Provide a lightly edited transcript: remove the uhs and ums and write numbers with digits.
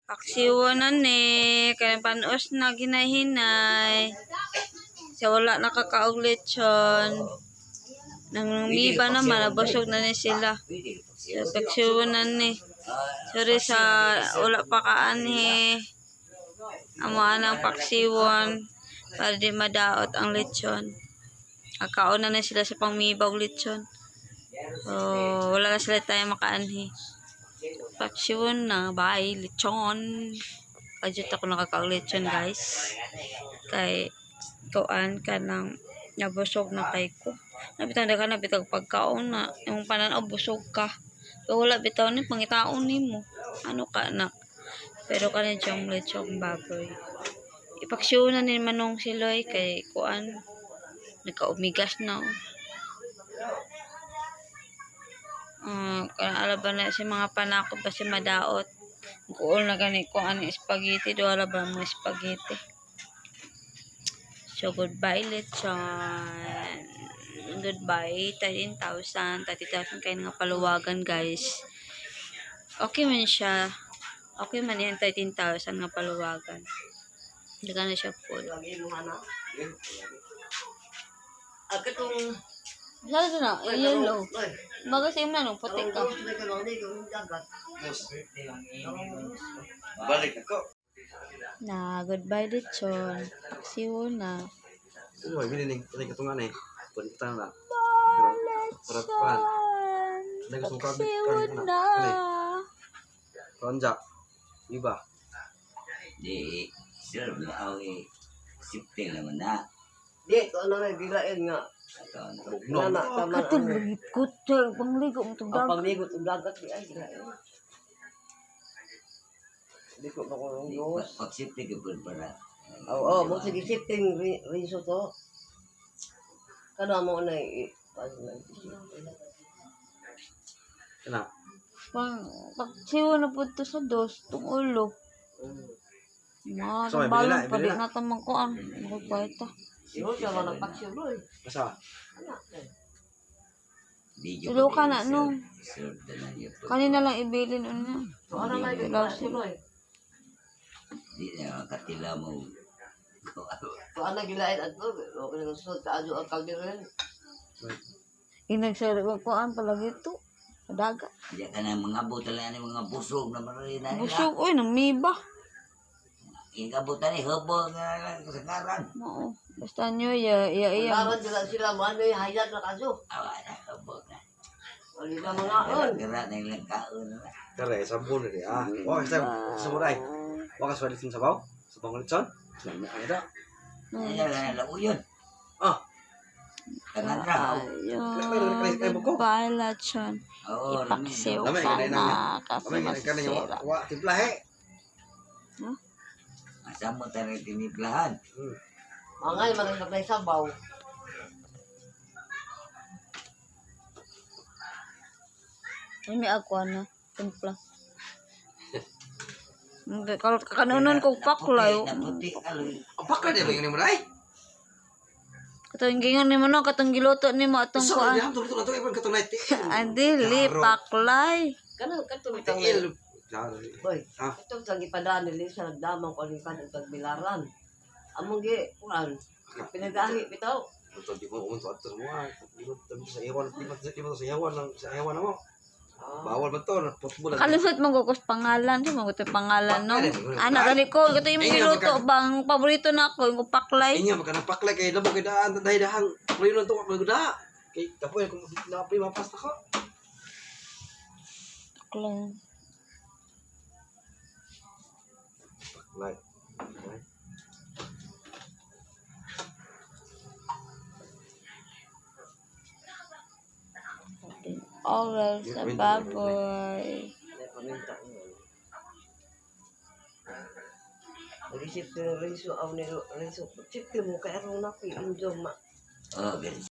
Paksiwon na ni kay panos na ginahinay. Sa wala nakakaog lechon. Nang miba naman, nabusog na ni sila. So, paksiwon na ni. Sorry sa wala pa kaanhi. Amo anang paksiwon para di madaot ang lechon. Kakaon na na sila sa pangmibaw lechon. So, wala na sila tayo makaanhi. Paksiwon na. Bye, lechon. Kajut ako nakakaog lechon, guys. Kay, kuan ka nang nabusog na kay ko. Nabitaw na ka na bitag pagkaon na. Yung pananaw, busog ka. Pero wala bitaw ni pangitaon nimo. Ano ka na? Pero kanin siyang lechong baboy. Ipaksiw na ni Manong Siloy kay kuan nagkaumigas na. Oh. Ah, kanang ala na si mga panakot ba si madaot. Kuol na gani ko ani spaghetti do ala ba mga spaghetti. So goodbye, lechon. Goodbye 13,000, 30,000 kayo nga paluwagan, guys. Okay man siya. Okay man yan 13,000 nga paluwagan. Hindi ka na siya full. Lagi mo na. Ah, katong Saan na? Yellow. Ay, Baga sa na nung puti karong ka. dos na karon ni kung dagat. Balik ako. Na, goodbye lechon. Paksiw na. Uy, bili ni katungan eh. Punta na. Para pan. Nagsuka Paksiw na. Ronjak. Iba. Di, sir, awi, sifting naman na. Di ko ano na gilain nga. Ito, ano. Bugno. Nana tama. Katong kutsel, pangligo mo itong Ang dagat. pangligot og dagat di ay gilain. Di ko ba ko Di, dos. pag sifting ka po para. Oo, oh, mo sige shifting rinso to. Kano mo na i paano na Kana. Pang, paksiw na po ito sa dos, itong ulo. Mga So, ibili balon na, pa ibili di na. natamang kuan. Makapayta. Siguro siya man ang paksiw roy. Basta. Anak. Eh. Video Tulo ka na, no? Sir, tanan yun po. Kanina lang ibilin una. So ano na Tilaw yung roy. Di na makatila mo. So ano gilain adto, okay na sud kaadyo ang kalderon. Inagsari ko kuan palagi ito. Sa dagat. Di ka na mga buta lang ni mga busog na marina nila. Busog, oy, nang miba. Ikabutan ni hubo nga lang sa karan. Oo. Basta nyo, iya, iya, iya. Karon sila sila mo ano yung hayag na kadyo. Awa na hubo na. Wali na mga on. Gerak na ilang kaon na. Kare sabon ni ah. Wa kasi sa muray. Wa ka swali sa sabaw. Sa bang litson. Lami ang ida. Ay, na lang uyon. Ah, Tangan ra. Ayun. Ay, buko. Goodbye, lechon. Oo, Ipaksiw Lami, ka ganay na. na. Kasi Kami ganay wa masisira. wa timplahe. Asa mo tayo tiniplahan. Mangay man ang naglay sabaw. Ay, may agwa na. Timpla. Hindi, kanunon kong paklay. Naputi ka lang. Ang pakla di ba yun ni muray? Katong gingon nimo no, katong giluto nimo atong Sa kuan. di ham tulo to ibang katunay tiil. Adili, paklay. Kanang kadto bitang Tiil. Klaro. Boy, Ah. ito sa gipadaan nila sa nagdamang ko kan ang tagbilaran. Among gi kuan pinagahi bitaw. Ito di mo umunto ato semua. Di mo sa iwan, di mo sa iwan lang sa iwan mo. Bawal ba to? Football. Kalimot mo ko pangalan, sa mo pangalan no. Ana gani ko, kato yung giluto bang paborito na ako, yung paklay. Inga maka napaklay kay labo kay daan dahil dahang prino to ko da. Kay kapoy kung na prima pasta ko. Paklay. Paklay. Oral sa baboy. May paminta ko. Nag-isip ni Rinso, aw ni Rinso, sipte mo kay aron na injo ma. Oh, ganun.